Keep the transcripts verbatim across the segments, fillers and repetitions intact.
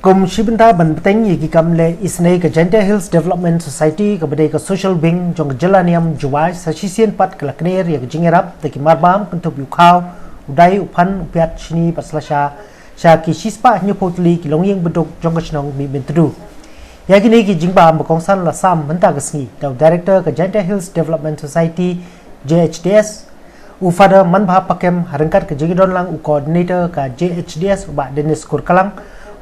Kum shi bynta ban bteng ïa ki kam leh isynei, ka Jaintia Hills Development Society kaba dei ka social wing jong ka jylla niam Jowai sa shisien pat ka la kner ïa ka jingïarap da ki marbam kynthup ïa u khaw, u dai, u phan, u piat, shini bad slasha sha ki shispah hynñiewphew tylli ki longïing baduk jong ka shnong Mihmyntdu. Ïa kine ki jingbam ba kongsan la sam mynta ka sngi da u director ka Jaintia Hills Development Society, J H D S, u Father Manbha Pakem, ha ryngkat ka jingdon lang u coordinator ka J H D S u Bah Dennis Kurkalang,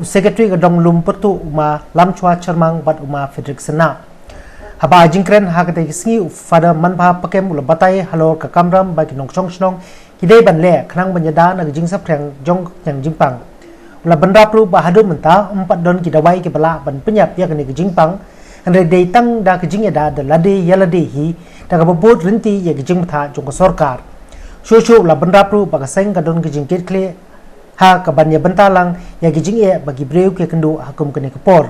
u secretary ka Donglum Pyrtuh u Ma Lamchwa Chyrmang bad u Ma Frederick Sena. Haba ai jingkren ha katei ka sngi, u Father Manbha Pakem u la batai halor ka kamram ba ki nongshong shnong ki dei ban leh khnang ban ïada na ka jingsaphriang jong ka khñiang jingpang. U la bynrap ruh ba haduh mynta ym pat don ki dawai kiba lah ban pynïap ïa kane ka jingpang, hynrei dei tang da ka jingïada da lade ïa lade hi da kaba bud rynti ïa ka jingbthah jong ka sorkar. Shuh shuh u la bynrap ruh ba ka seng ka don ka jingkitkhlieh ha kaban ïa bynta lang ïa ki jingeh ba ki briew ki ïakynduh ha kum kane ka por.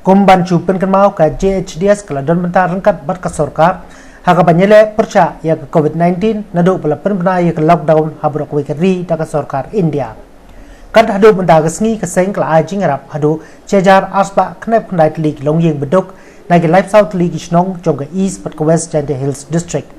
Kum ban shu pynkynmaw, ka J H D S ka la don bynta ryngkat bad ka sorkar ha kaban ïaleh pyrshah ïa ka COVID nineteen naduh ba la pynbna ïa ka lockdown ha baroh kawei ka ri da ka sorkar India. Kat haduh mynta ka sngi, ka seng ka la ai jingïarap haduh shi hajar arspah khyndai phew khyndai tylli ki longïing baduk na ki laiphew saw tylli ki shnong jong ka East bad ka West Jaintia Hills District.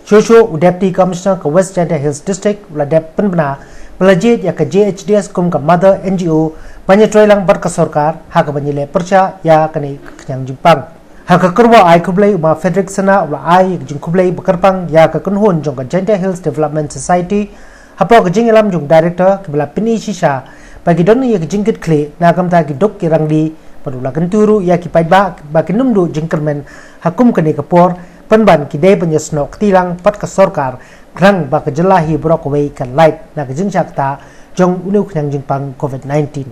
Shuh shuh u Deputy Commissioner ka West Jaintia Hills District u la dep pynbna ba la jied ïa ka J H D S kum ka mother N G O ban ïatrei lang bad ka sorkar ha kaban ïaleh pyrshah ïa kane ka khñiang jingpang. Ha ka kyrwoh ai khublei, u Ma Frederick Sena u la ai ïa ka jingkhublei ba kyrpang ïa ka kynhun jong ka Jaintia Hills Development Society hapoh ka jingïalam jong u director, kiba la pyni shisha ba ki don ïa ka jingkitkhlieh na ka bynta ki duk ki rangli, bad u la kyntu ruh ïa ki paidbah ba kin ym duh jingkyrmen ha kum kane ka por, pynban ki dei ban ïasnoh kti lang bad ka sorkar khnang ba ka jylla hi baroh kawei kan lait na ka jingshah ktah jong une u khñiang jingpang COVID nineteen.